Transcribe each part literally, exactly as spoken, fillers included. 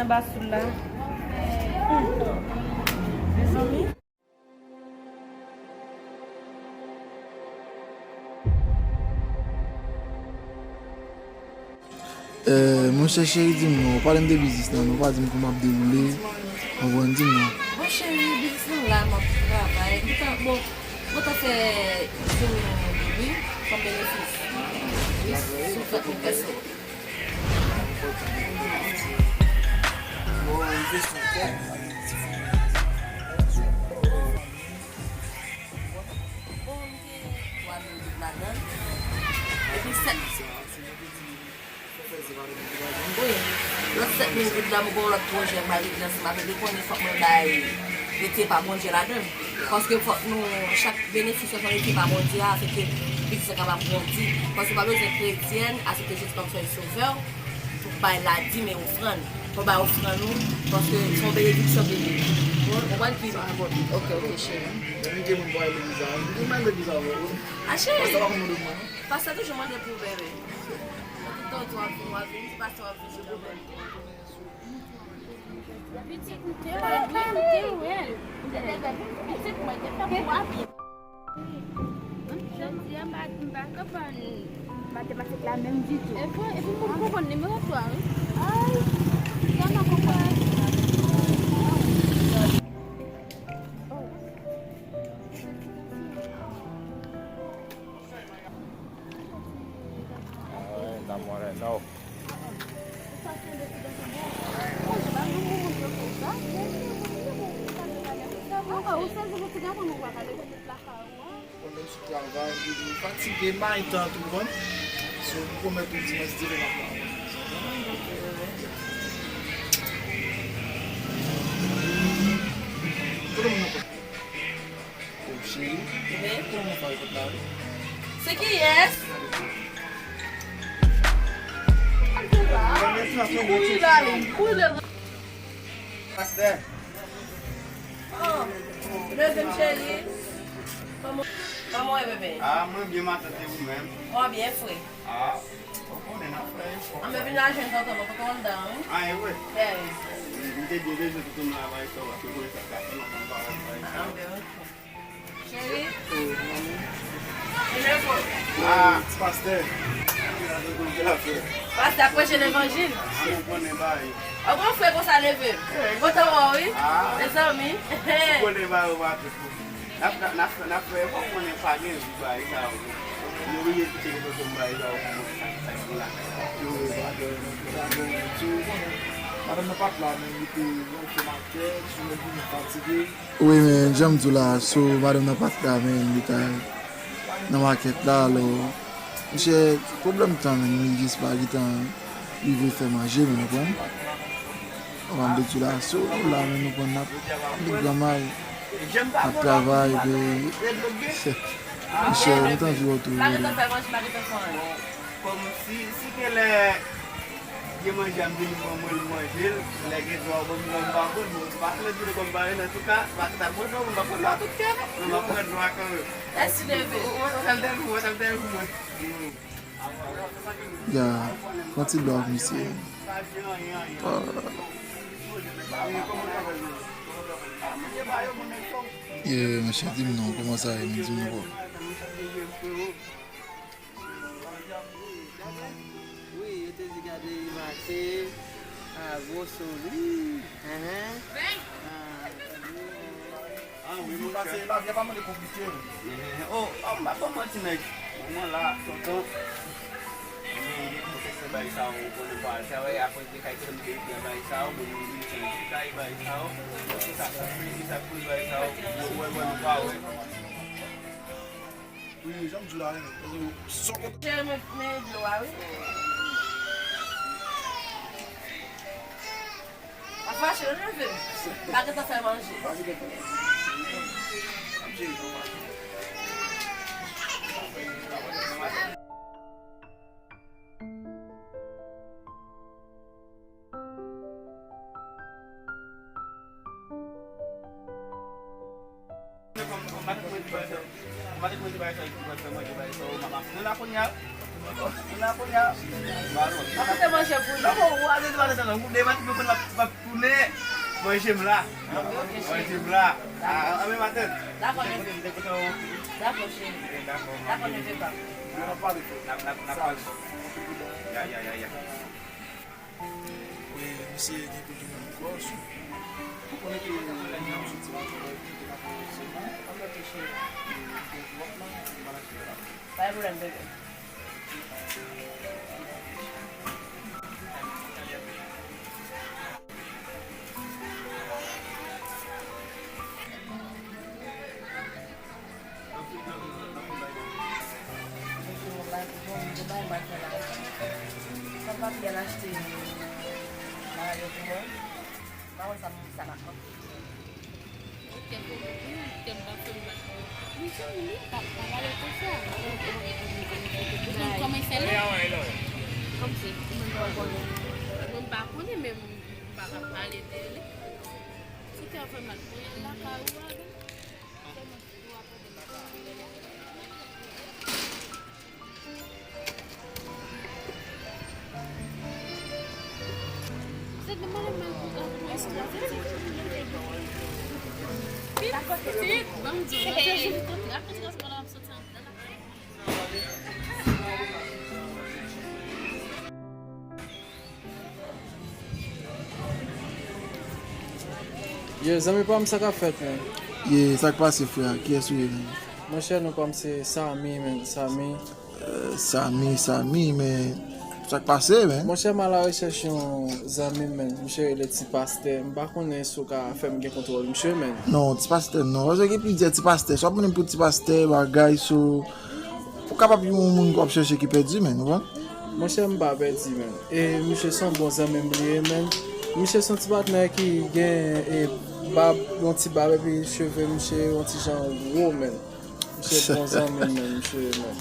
Basoul la. Hmm. Mezanmi. Eh, monchè cheri, di m non, pale m de biznis lan non, pa di m kòman ap dewoule, konprann, di m non. Bon, cheri, biznis lan la, m ap travay. M ta, bon, mwen ta fè di mil wi, kòm benefis. Wi, sou trant mil pèsòn. Bon, m gen twa mil goud ladan l. Epi sèt. Wi. Lòt sèt mil goud la, m gen yon lòt pwojè m pral regle ansanm avè l. Li konnen fòk mwen bay rete pa Bondye ladan l. Paske fòk nou, chak benefis yo fò rete pa Bondye a, afin ke biznis la kapab grandi. Paske w pa bezwen kretyèn, aksepte Jezi kòm Sòvè w, pou bay ladim e ofrann. Fò w bay ofrann ou, paske se yon benediksyon ke li ye. Bon, ou konprann ki... Sa enpòtan. Ok, ok, cheri. Men gen moun pou al legliz la, wi. Ou menm legliz la, wi. A, cheri. Pastè pa konn mande mwen, non. Pastè toujou mande pou w, bebe. Tout tan w ap vin, w ap vin, se pastè w ap vin sou pwoblèm. Pitit, m te wè l, wi, m te wè l. Pitit mwen te fè pou w ap vin. Jodi a, m pa, m pa konprann matematik la menm ditou. Epi, epi moun konprann nimewo twa, wi. Ay, sa m pa konprann. Ay, la moreno. Bon, menm si travay, li, li fatige, m pa gen tan tou, konprann. So, m pwomèt ou dimanch demen m ap travay. Kote moun nan? Oh, cheri. Wi. Kote moun nan fè kot la, wi? Se kiyès? Kouri la, kouri la. Pastè. Oh, leve m cheri. Kòman, kòman w ye, bebe? Ah, mwen byen, matant, e ou menm? Mwen byen, frè. Ah, ou konnen n ap fè efò. Ann, men vin la jwenn tonton, tonton anndan, wi. Ah, e vre? Byen. M te byen bezwen tonton nan la bay sa, ou konnen sa ka fè lontan m pa wè l bay sa. Ah, byen, ok. Cheri. Ah, ti pastè. Pastè ap preche levanjil. Ah, mwen konnen bagay. Ou gon frè konsa leve. Kontan wè w, wi. Ah. Mezanmi. Ou konnen bagay ou pa tout. N ap, n ap, n ap, n ap fè efò, ou konnen pa gen vi bagay sa yo. Nou oblije kite levanjil bagay sa yo pou mwen, sa, sa ki la. Yo, yo, yo, yo, yo, yo, yo, madanm nan pa t la, men li te, li te makèt, sou lè vini fatige. Wi, men jan m di w la, so madanm nan pa t la, men li ta nan makèt la, alò, monchè, pwoblèm tan, men li jis pa gentan rive fè manje, men nou konprann. Kòman m te di w la, so la, men nou konn n ap met granmay, n ap travay, epi, monchè, nou t anvi wè w tou, wi. Kòm si, si gen lè gen manje a m vin ban mwen l manje l, lè gen dwa w ban m dwa m pa konn, bon, se pa flè di l kòm pa rele, antouka, pa ta mwen non, m pa konn dwa tout kè non, men m ap pran dwa kanmenm. Mèsi, bebe. Ou wè sa l te di mwen, sa l te di mwen. Ya, pran ti dlo ak misye. Ah. Ye, monchè, di m non, kòman sa ye, men di m non, bro. Wi, yo te di gade li mache, a gwo sou li. Enhen. Ah, wi, monchè. Pase, lavi a pa mande konplike. Enhen. Oh, oh, m pa fè w manti, nèg. Mwen la, tonton. Mwen gen konpleksyon bagay sa yo, ou konnen pa al travay, apre de kay kote m te rete an bagay sa yo, mwen vin vin chan ti kay bagay sa yo. Sa, sa, sa, sa, bagay sa yo, wè, wè, wè, nou pa wè. Wi, jan m di w la, men, sòkòt. Cheri, men, men dlo a, wi. Pa fache, non, neve m. Pa gentan fè manje. Pa gentan fè manje. Maten pou manje bagay sa, pou manje bagay sa, ou mama. Nou la kounye a. Nou la kounye a. Ba nou. Apre te manje pou nou. Non, bon, ou ale, nou ale, non, nou demande pou nou, nou va tounen. Manje m la. Manje m la. Ah, ah, men maten. Dakò, neve. Dakò, cheri. Dakò, neve pa. N ap pale. N ap, n ap, n ap pale. Ya, ya, ya, ya. E misye gen pil moun ankò, so. Ou konnen ke lè n ap soti la, nou te ka fè yon sèman. Ok, cheri. E gen dwòp la, nou pa lage la. Pa gen pwoblèm, bebe. Mwen pa konnen, men m pa ka pale de li. Si te fè mal pou lakay ou a, Yo, zanmi pa m, sa k ap fèt, menn? Ye, sa k pase, frè? Kiyès ou ye, menn? Monchè, non pa m se Samy, menn, Samy. Eh, Samy, Samy, men sa k pase, menn? Monchè, m al arechèch yon zanmi m, menn. Misye rele Ti Pastè. M pa konnen si w ka fè m gen kontwòl misye, menn. Non, Ti Pastè, non. Paske gen plizyè Ti Pastè. Si w ap mande m pou Ti Pastè, bagay, so, ou kapab gen yon moun k w ap chèche ki pèdi, menn, ou konprann? Monchè, m pa pèdi, menn. E misye se yon bon zanmi m li ye, menn. Misye se yon ti patnè ki gen, e, bab, yon ti bab, epi cheve misye yon ti jan wo, menn. Misye bon zanmi m, menn, misye, menn.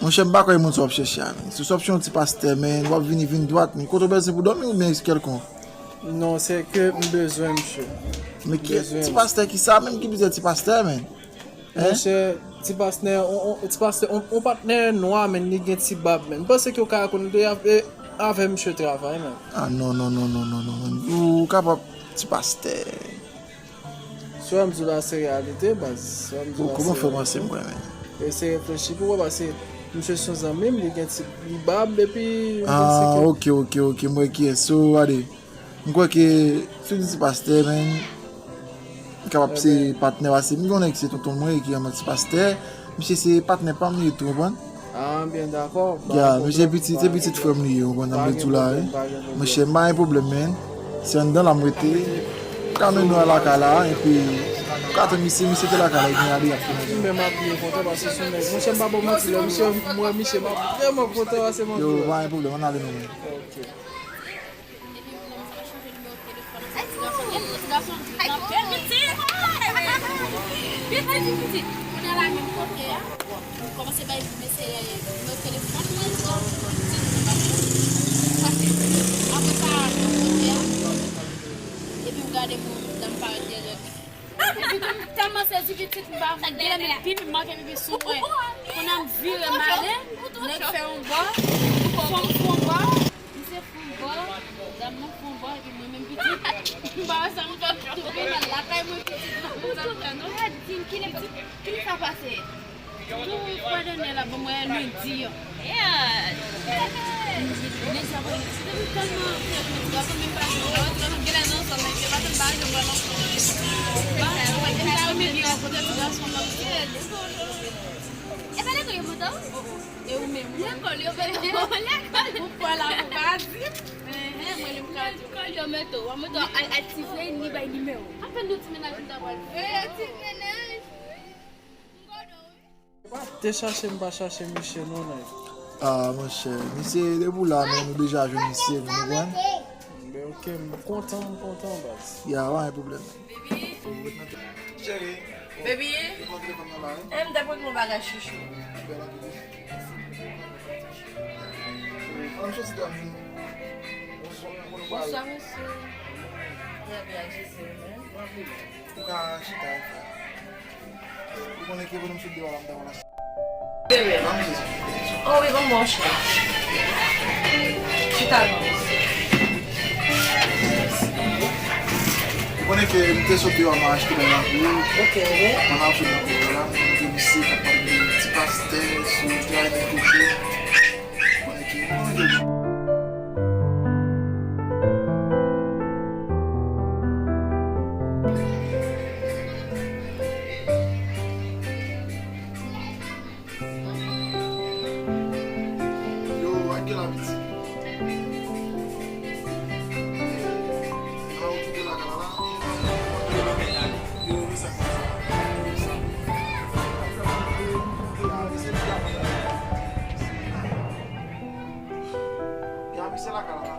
Monchè, m pa kwè e moun sa w ap chèche a, menn. Si w ap chèche yon ti pastè, menn, w ap vini, vin dwat, menn. Kote w bezwen pou dòmi oubyen kèlkonk? Non, se ke m bezwen misye. Men ki ti pastè ki sa menm ki plizyè ti pastè, menn? Monchè, ti pastè, on, on, ti pastè, on, on patnè nwa, menn, li gen ti bab, menn. M panse ke w ka konn de avè, avè misye travay, menn. Ah, non, non, non, menn. Ou kapab ti pastè. Sa w ap di la se reyalite, baz. Sa w ap di la se reyalite. Kòman fè w panse m kwè, menn? Eseye reflechi pou w wè, paske misye se yon zanmi m, li gen ti, li bab, epi m panse ke... Ah, ok, ok, ok, m wè kiyès. So, gade, m kwè ke, si w di ti pastè, menn, li kapab se patnè, paske m gen yon nèg ki se tonton mwen, ki anmè ti pastè, misye se patnè pa m li ye tou, konprann? Ah, byen dakò. Ya, misye pitit, se pitit frè m li ye, ou konprann sa m vle di w la, wi. Monchè, m pa gen pwoblèm, menn. Se anndan la m rete. M ka mennen w al lakay la, epi ou ka tann misye, misye te lakay la, li gen ale, y ap fè manje. Mwen menm m ap byen kontan paske se yon nèg. Monchè, m pa ba w manti, lè misye, m wè misye, m ap vrèman kontan paske m ap... Yo, pa gen pwoblèm, ann ale nou menm. Ok. Epi m kòmanse ap chanje nimewo telefòn. Ti gason, ti gason, ti gason, pitit, pitit, pitit. Kounye a la menm kote a, m kòmanse bay mesye nimewo telefòn mwen, pitit, pitit. Apre sa, menm kote a, epi m gade moun, dan m parèt dèyè. Epi tou, m tèlman sezi pitit, m pa vle pipi, m manke pipi sou mwen. Kounye a m vire m ale, nèg fè yon bò, fanm fè yon bò. Misye fè yon bò, dam nan fè yon bò, epi mwen menm pitit, m pa wè sa m fè, m tou vin nan lakay mwen pitit nan, m pa wè sa m fè non. Gad, Tin, kilè, kilè sa pase? Tou fwa dènyè la, ban mwen lundi an. Yeah. Nèg sa pa, se te tèlman, ti gason menm pa jwenn, ti gason genlè nan zòn nan, se pa tèl bagay, jwenn nan zòn. Ba, mwen ta renmen byen rankontre ti gason nan. E pa lekòl yo pote w? E ou menm? Lekòl yo mete w. Lekòl. Ou pa la pou pa di. Enhen, mwen li m ka di. Lekòl yo mete w. Wa mete w al, al ti vre, li bay nimewo. Apèn nou ti mennaj m ta pral fè. Ti mennaj. M konnen w wi. Te chache m pa chache misye non, nèg. Ah, monchè, misye depi w la, men nou deja jwenn misye, nou konprann? Ben, ok, m kontan, m kontan, baz. Ya, pa gen pwoblèm. Cheri. Baby. E m te pote yon bagay, chouchou. Bonswa, mesye. Trè byen, ak Jezi, ou menm? Ou ka chita, frè. Ou konnen ke pou nou sot deyò la, m ta pral achte. Demen. Ban m sezi. Oh wi, ban m ba w chita. Chita non. Ou konnen ke m te sot deyò, m achte bagay pou ou. Ok, ok. Pandan w sot nan kote la, m te vise k ap pale de ti pastè, sou travay nan kouche. Ou konnen ke, ou konnen ke Yo, ak gèl la pitit. An, ou kite lakay la la. Yo, men sa k pase. Ya, men se lakay la la.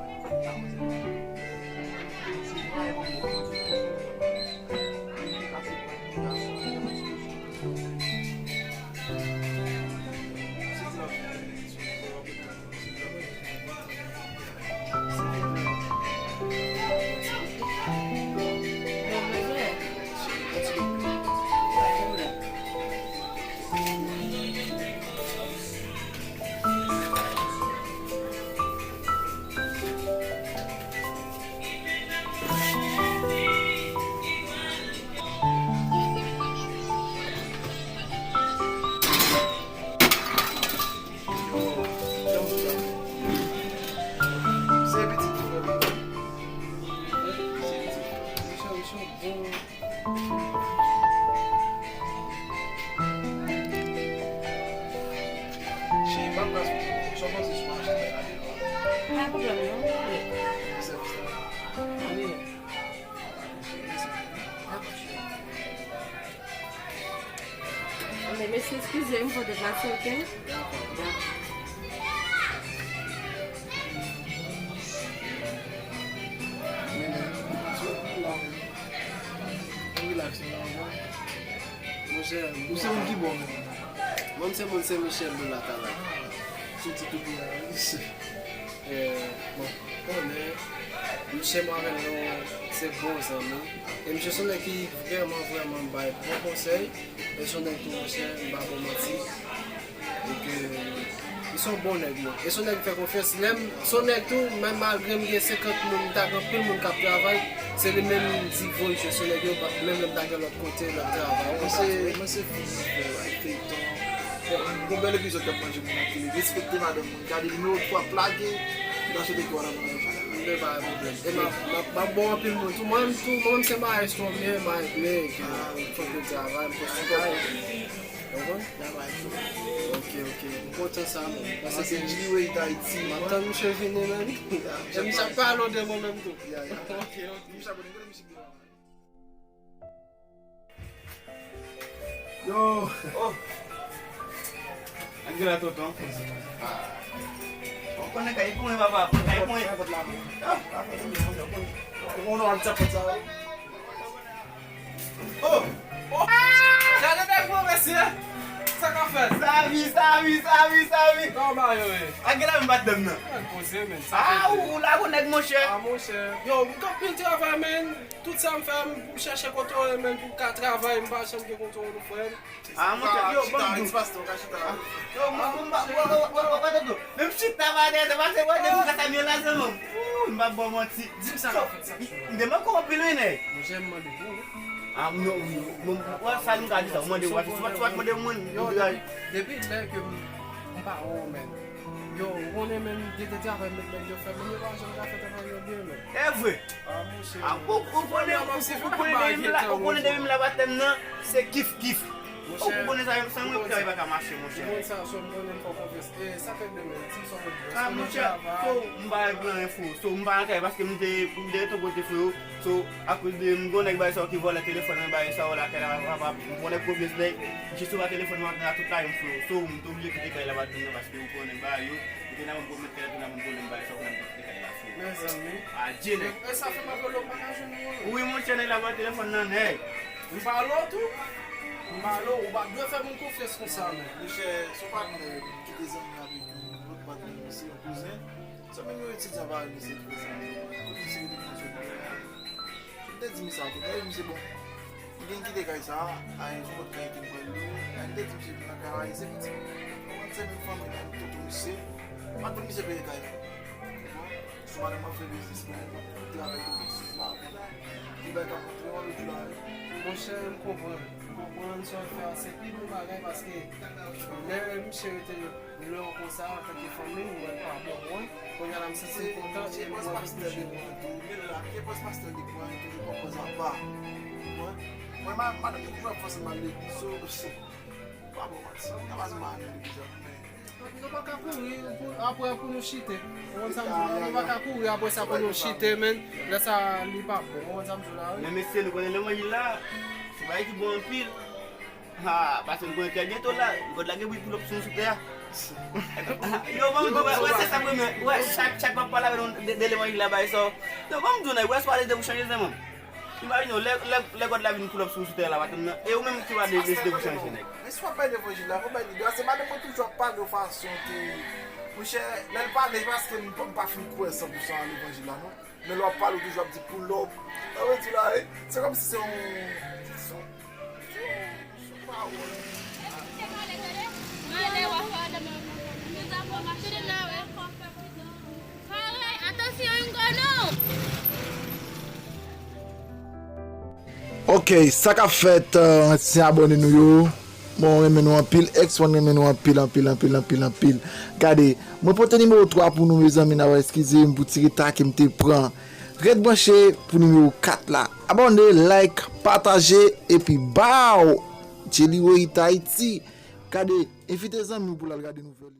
Pa pwoblèm non. Wi. Anben, mesye, eskize m, fò deplase, oke? Dakò. Monchè, ou se moun ki bon menm. Mwen, m se moun Sen Michèl de Latalay. Sou ti toupou a, wi. Eh, bon, konnen, misye mwen avè l, nou se bon zanmi. E misye se yon nèg ki vrèman, vrèman bay bon konsèy. E se yon nèg tou, monchè, m pa ba w manti. E ke, li se yon bon nèg, mwen. E se yon nèg m fè konfyans. Lè m, se yon nèg tou, menm malgre m gen senkant moun, m ta gen anpil moun k ap travay, se li menm m di voye jwe sou nèg yo, menm lè m ta gen lòt kote, lòt travay. Mwen se, mwen se feyton. Bon, gon bèl epizòd k ap manje moun nan tele. Respekte madanm mwen. Gade nimewo twa plage. M ta swete ke w al abòne nan chanèl la. Men pa gen pwoblèm. E m ap, m ap, m ap ba w anpil moun tou. Mwen menm tou, mwen menm se mayestwo m ye, m ap plede ke fòk yo travay, m fòk travay. Ou konprann? Travay tou. Ok, ok. M kontan sa, men. Paske se G-Way Tahiti. M ap tann misye vini, men. E misye ap pale de mwen menm tou. Ya, ya. Ok, ok. Misye abòne, kote misye ki la? Yo. Oh. Ann gen la tonton. Ah. Ou konnen kay pou mwen papa, kay pou mwen. Ah, ah, ah, ah, ah. Ou konnen w ap tchapot sa, wi. Oh. Oh. Gade nèg mwen mesye. Sa k ap fèt? Savi, savi, savi, savi. Kòman yo ye? Ann gen la menm bat dam nan. Ann poze men. Ah, ou la gon nèg monchè. Ah monchè. Yo, m t anpil travay men. Tout sa m fè, m chèche kontwole, men pou m ka travay, m pa janm gen kontwòl, frè m. Ah, monchè, yo, ban m di w. Yo, mwen, mwen, mwen, mwen, mwen, mwen, mwen, menm chita pa dèyè, se pa se wè, depi sa m yo la, se non. Ou, m pa ba w manti. Di m sa k ap fèt chak jou. M te manke w anpil, wi, nèg. Monchè, m mande pou ou. Ah, non, non, non, wè, sa nou ka di sa, ou mande w, si w pa t mande mwen, yo, depi, depi lè ke m, m pa wè w, men. Yo, ou konnen menm, gen de travay m met nèg yo fè, men yo pa janm ka fè travay yo byen, men. E vre. Ah, monchè. Ah, ou, ou konnen, ou, ou konnen depi m la, ou konnen depi m la batèm nan, se kif kif. Ou konnen sa, san mwen travay pa ka mache, monchè. Moun sa, so m konnen m fè w konfyans. E sa fè demen, di m sa w ap di. Ah, monchè, so, m pa gen anyen, frè. So, m pa nan kay paske m te, m te ret yon kote, frè. So, akoz de m gon nèg bay sa ki vòlè telefòn mwen, bay sa yo lakay la, papa, m gon nèg pwovens nèg, misye sova telefòn mwen nan tout kay m, frè. So, m te oblije kite kay la pa di m nan paske ou konnen bagay yo, ou te nan menm pwoblèm kay la, te nan menm pwoblèm bagay sa, ou konnen m te kite kay la, frè. Mezanmi. Adye nèg. E sa fè m apele w, m pa ka jwenn ou. Wi, monchè, nèg la vòlè telefòn nan, nèg. M pale w tou. M pale w, ou pa dwe fè moun konfyans konsa, men. Monchè, se yon patnè, m kite zanmi avèk yon lòt patnè, se yon kouzen. Sa menm yo etidyan pa rele se prezan. Kote misye rete nan zòn nan? M te di misye sa tou, men misye bon. Li gen kite kay sa a, a yon sou lòt kay ki m pral lwe. A m te di misye vin nan kay la, se pitit. Konprann, se menm fanmi la, m tonton misye. M pa t konn misye peye kay la. Bon, sou madanm m ap fè biznis mwen, m ap travay domestik la. Li bay ka montre w lòt jou la, wi. Monchè, m konprann. M konprann sa w fè a, se pi bon bagay paske lè misye rete Lè w konsa, antanke fanmi, m wè l pa bon pou mwen. Kounye a la, m santi m kontan e m wè l touche mwen. Li la, ke pòs pastè li pran, li toujou pran pòz apa. Mwen, mwen, ma- madanm li toujou ap fòse m al legliz, so, pa bon, man. Sa pa se mal legliz la, men. Nou pa ka kouri pou, apre pou nou chite. Ou konn sa m di w la, nou pa ka kouri apre sa pou nou chite, men lè sa li pa bon. Ou konn sa m di w la, wi. Men mesye, nou konnen levanjil la, se bagay ki bon anpil. Ha, paske nou konnen trè byento la, God la gen pou l pull up sou nou sou tè a. Yo, ban m di w, wè, wè, se sa m renmen. Wè, chak, chak m ap pale avè nou de, de levanjil la, bagay sa yo. Yo, ban m di w, nèg, wè, se pa lide pou chanje, zanmi m. Imajine w, lè, lè, lè God la vin pull up sou nou sou tè a la, pa tann nan. E ou menm ki pa de, deside pou chanje, nèg. Men si w ap bay levanjil la, fò w bay lide a. Se madanm mwen toujou ap pale yon fason ke, monchè, lè l pale, se paske m pa, m pa fin kwè san pou san a levanjil la, non. Men lè w ap pale, w toujou ap di pull up. Sa vle di la, eh, se kòmsi se yon, se yon, se yon, se yon pawòl. Atansyon, Ingo, non! Ok, sa k ap fèt, euh, ansyen abòne nou yo? Mwen renmen nou anpil, ex mwen renmen nou anpil, anpil, anpil, anpil, anpil. Gade, mwen pote nimewo twa pou nou, mezanmi, n a eskize m pou ti reta ke m te pran. Ret branche pou nimewo kat la. Abòne, like, pataje, epi baw! Jelly Rohit Haïti. Gade, envite zanmi w pou l al gade nouvèl li.